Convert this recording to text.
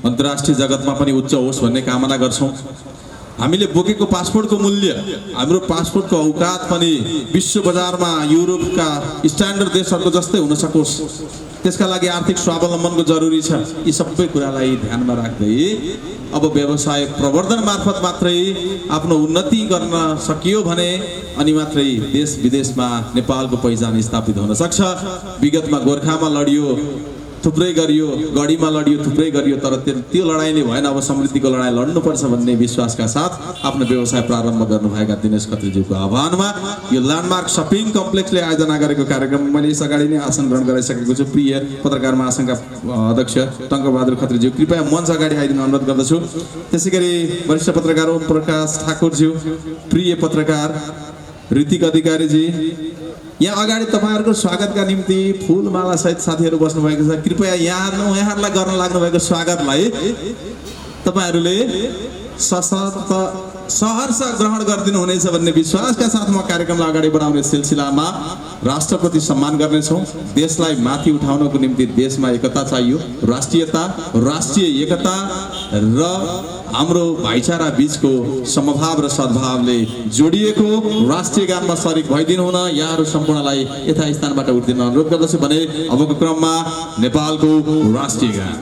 अन्तर्राष्ट्रिय जगतमा पनि उच्च होस् भन्ने कामना गर्छौं। हामीले बोकेको पासपोर्टको मूल्य, हाम्रो पासपोर्टको औकात पनि विश्व बजारमा युरोपका स्ट्यान्डर्ड देशहरूको जस्तै हुन सकोस्, त्यसका लागि आर्थिक स्वावलम्बनको जरुरी छ। यी सबै कुरालाई ध्यानमा राख्दै अब व्यवसाय प्रवर्धन मार्फत मात्रै आफ्नो उन्नति गर्न सकियो भने अनि मात्रै देश विदेशमा नेपालको पहिचान स्थापित हुन सक्छ। विगतमा गोर्खामा लडियो, थुप्रै गरियो, गढीमा लडियो, थुप्रै गरियो, तर त्यो लडाईँले भएन। अब समृद्धिको लडाईँ लड्नुपर्छ भन्ने विश्वासका साथ आफ्नो व्यवसाय प्रारम्भ गर्नुभएका दिनेश खत्रीज्यूको आह्वानमा यो ल्यान्डमार्क सपिङ कम्प्लेक्सले आयोजना गरेको कार्यक्रम मैले यसअगाडि नै आसन ग्रहण गराइसकेको छु। प्रिय पत्रकार महासङ्घका अध्यक्ष टङ्कबहादुर खत्रीज्यू, कृपया मञ्च अगाडि आइदिन अनुरोध गर्दछु। त्यसैगरी वरिष्ठ पत्रकार ओम प्रकाश ठाकुरज्यू, प्रिय पत्रकार ऋतिक अधिकारीजी, यहाँ अगाडि तपाईहरुको स्वागतका निम्ति फूलमाला सहित साथीहरु बस्नु भएको छ। कृपया यहाँहरुलाई गर्न लाग्नु भएको स्वागतलाई तपाईहरुले सहर्ष ग्रहण गरिदिनु हुनेछ भन्ने विश्वासका साथ म कार्यक्रमलाई अगाडि बढाउने सिलसिलामा राष्ट्रप्रति सम्मान गर्नेछौँ। देशलाई माथि उठाउनको निम्ति देशमा एकता चाहियो, राष्ट्रियता, राष्ट्रिय एकता र हाम्रो भाइचारा बीचको समभाव र सद्भावले जोडिएको राष्ट्रिय गानमा सरिक भइदिनु हुन यहाँहरू सम्पूर्णलाई यथास्थानबाट उठ्दिन अनुरोध गर्दछु भने अबको क्रममा नेपालको राष्ट्रिय गान